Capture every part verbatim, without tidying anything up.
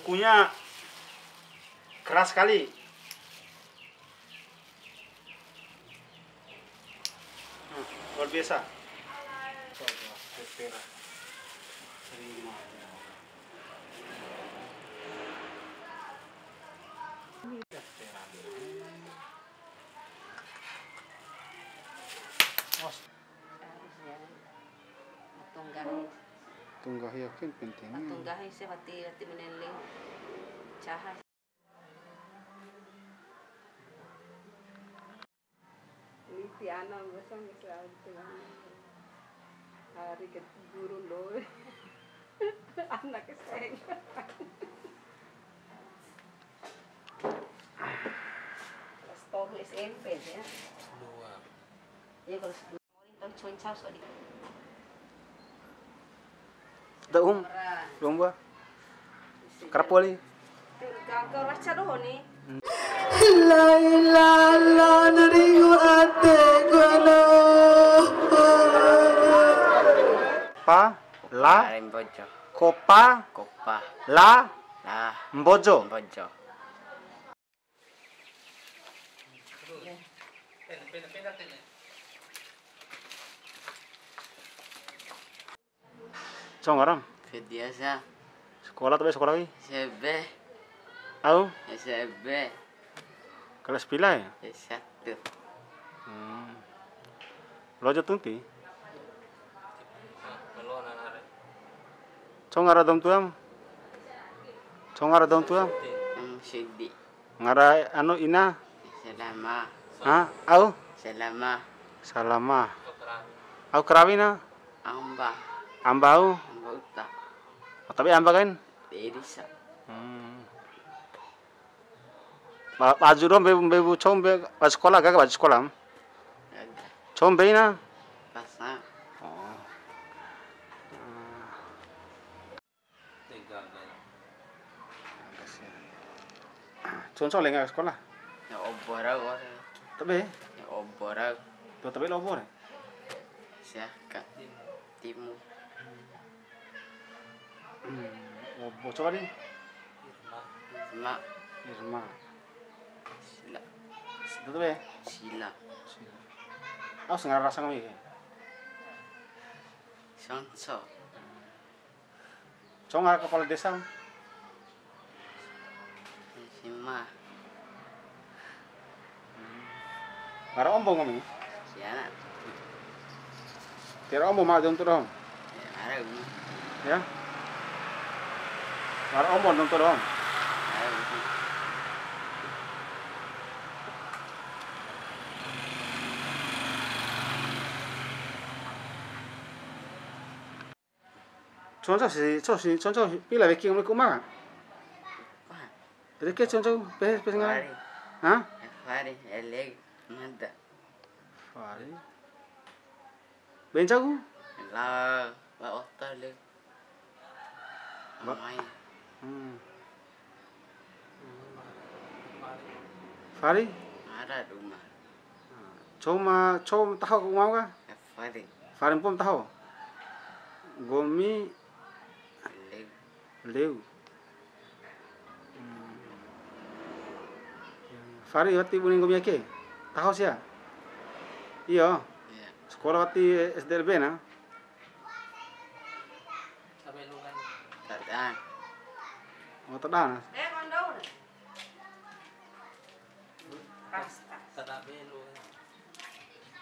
Kukunya keras sekali. Hmm, luar biasa. Coba, pepera. Terima. Harus ya. Tunggahi. Tunggahi yakin penting. Tunggahi se wati, wati meneleng. Caha. Niti ana masa masa ante ana. Hari ke guru lo. Anak S M P. Kelas tolu S M P ya. Dua. Ya kalau sepuluh. Da um, lomba. Kerap wali. Gagal baca doho ni. La ilaha illa anta ringu ate kono. Pa, la, Ari Mbojo. Kopa, Kopa. La, La, Mbojo. Mbojo. Cou ngaram? Fidiasa. Sekolah tapi sekolah wi? S B. Au? S B. Kelas pila ya? S satu. Hmm. Lojo tunti? Cou ngara dou tuam? Cou ngara dou tuam? Hmm, Sidi. Ngara anu ina? Salama. Ha? Au? Salama. Salama. Au karawina? Amba. Amba au? Amba uta. Oh, tapi amba kain? Irisa. Hmm. Ba-, baju doho mbei, mbei bu cou mbei baju sekolah, gaga baju sekolah. Gaga. Cou mbeina? Pasa. Oh. Cou, cou lenga sekolah? Ya, obo rau, ore. Tabe? Ya, obo rau. Tuh, tabe lo obo re? Siaka. Timu. Hmm, obo coba ni? Irma. Irma. Sila. Sila tabe? Sila. Sila. Au sengara rasa kami ke? Sonso. Cou ngara kepala desa? Sima. Ngara ombo nggomi? Siana. Tiwara ombo ma dou tudoho? Ya, ngara umbi. Ya? Ngara ombo dou tudoho? Ngara umbi. Conco si, conco si, conco pila weki nggomi ku uma? Wah. Reke conco, pehe, pehe ngara. Fahri. Ha? Fahri, elek, mada. Fahri. Benca ku? La, la oto le. Ba- Amai. Hmm. Fahri? Ada rumah. Cou ma, cou ma taho ku mau ka? Fahri. Fahri mpo ma taho. Nggomi leu. Leu. Hmm. Fahri wati bune nggomi ake? Taho sia? Iyo. Iya. Sekolah wati S D L B na? Tadaan. Oh, tadaan. Pas, pas.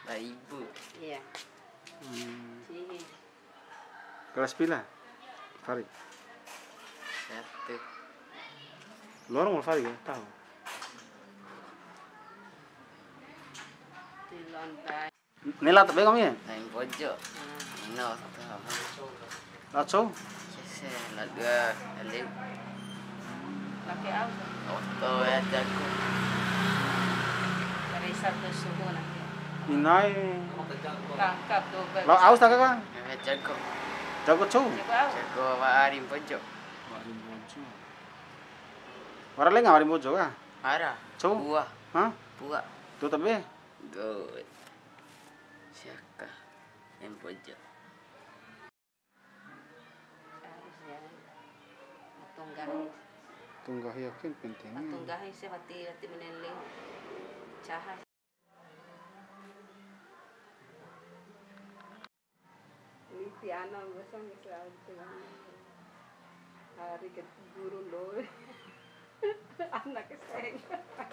Ba ibu. Iya. Hmm. Cihi. Kelas pila? Fahri. Satu. Lorong Fahri ya, taho. Tilon bai. Nela tabe kami ya? Lain pojok. Hmm. Ino, satu apa? Lao cou? Sese, lao dua, lao lima. Pakai au. Oto ya, jago. Dari satu suku nanti. Inai. Kakak tuh, Bang. Lao au ta kaka? Ya, jago. Jago cou? Jago au. Jago wa ari pojok. Wa ari pojok. Wara lenga wa ari pojok ka? Wara. Cou? Pua. Hah? Pua. Tuh, tabe? Good. Siaka. Yang pojok. Tunggahi. Tunggahi yakin penting. Tunggahi se wati, wati meneleng caha. Niti ana biasa nggak selalu. Hari ke guru doe. Anak S M A.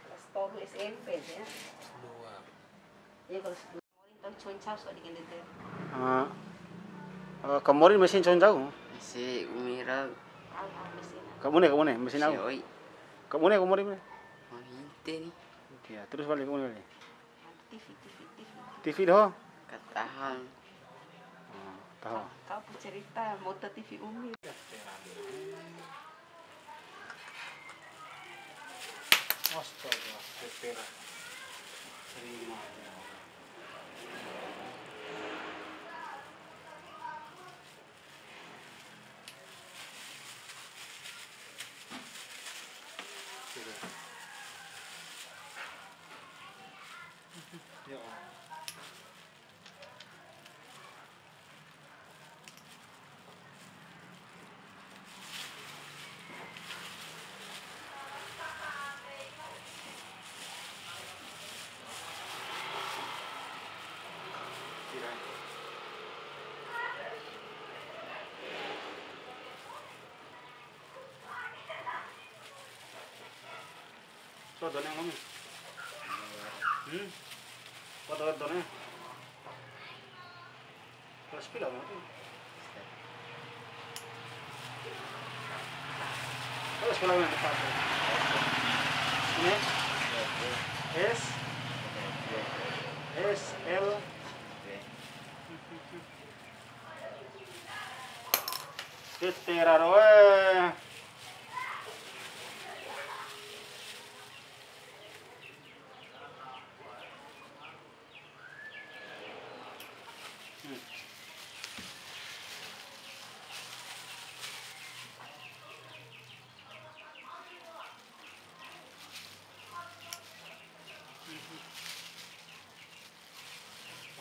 Kelas tolu S M P ya. Dua. Ya, kalau sepuluh. Tau concau so di kende te. Ah. Eh, kamori mesin concau? Mesin umira. Au, au, mesin. Kamune, kamune, mesin au? Mesin oi. Kamune, kamori me? Oh, inte ni. Iya, terus balik kamune balik. T V, T V, T V. T V doho? Katahan. Oh, tahu. Kau, kau cerita motor T V umi. Astaga, pepera. Terima. Ya Allah. So, done nggomi. Hmm. Foto done. Terus pila mau tuh? Terus pila yang tepat tuh? Ini. S. S L. Tete raro e.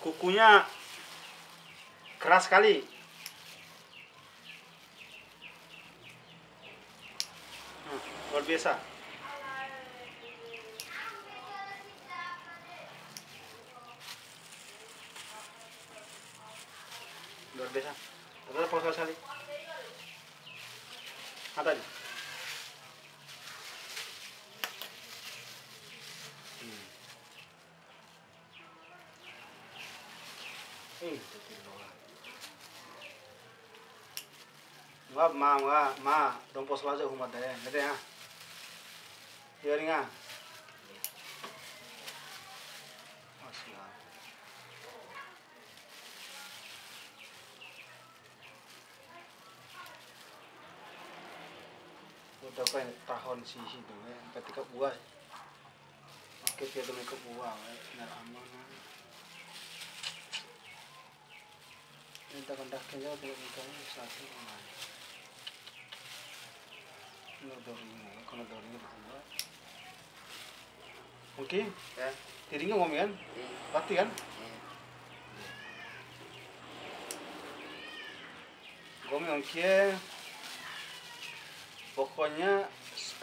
Kukunya keras sekali. Nah, luar biasa. Luar biasa. Betul, Pak Sali. Mata aja. Hmm. Eh, itu loa. Wa ma, wa ma, dompo swaja huma de, ngede ya. Iya ringa. Masya Allah. Udah kayak tahun sisi tuh, ya, ketika buah. Oke, dia tuh ke buah, ya, benar aman, ya. Minta kontak ke jauh, tidak minta satu, nah. Kalau dari ini, kalau dari ini, oke. Ya. Tiringi nggomi kan? Iya. Pati kan? Iya. Nggomi ongki e, pokoknya,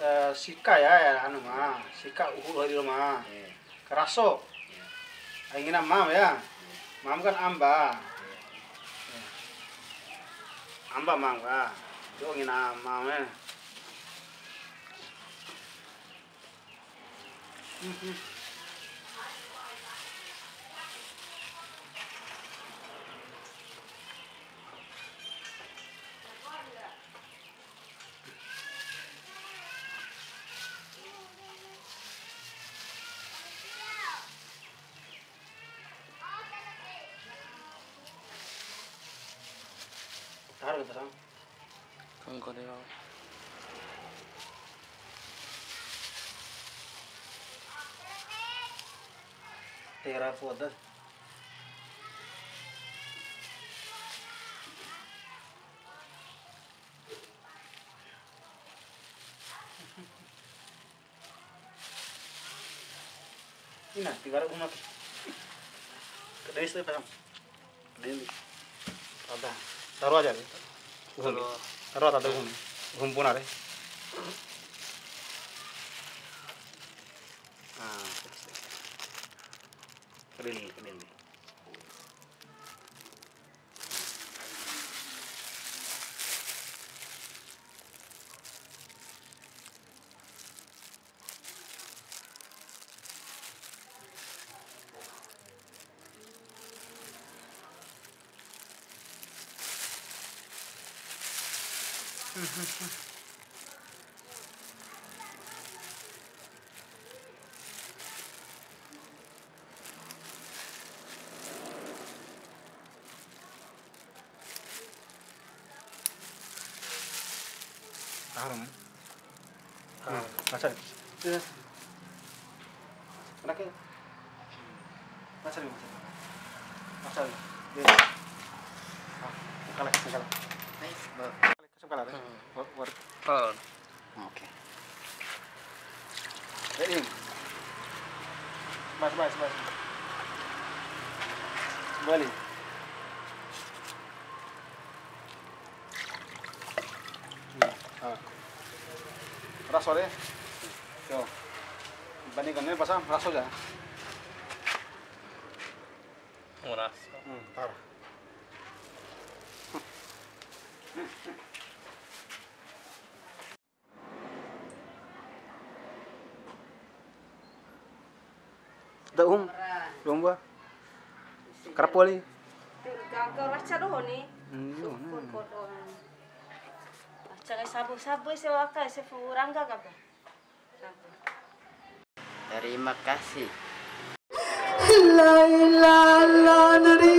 eh, sika ya, ya, anu ma, sika uhu hari ma. Iya. Karaso. Iya. Ai ngina mam ya. Iya. Mam kan amba. Iya. Amba mam ka. Itu ngina mam ya. Tahan kita, Sam. Kanggo de wau. Tera poda. Ina, tiwara uma ke. Kadai sato'i paham. Kadai ni. Pada. Taruh aja deh. Taruh. Taruh atau humpu, humpu nare. Ah, kediri, kediri. Tahan, ya. Ah. Masa. Iya. Enak ya? Masa, masa. Masa. Iya. Ah, kalah, kalah. Nice, bro. Kasih kalah, ya? Hmm. War-, war-, oh. Oke. Eh, ini. Mas, mas, mas. Kembali. Hmm, ah. Raso deh. Yo. Bandingkan ini pasang raso aja. Raso. Hmm, tar. Da um, lomba. Karapoli. Gaga raca doho ni. Hmm, syukur, nah. Kodo. Raca kai sabu-sabu ese waka, ese fu'u rangga kaka. Sabu. Terima kasih. La ilaha illallah.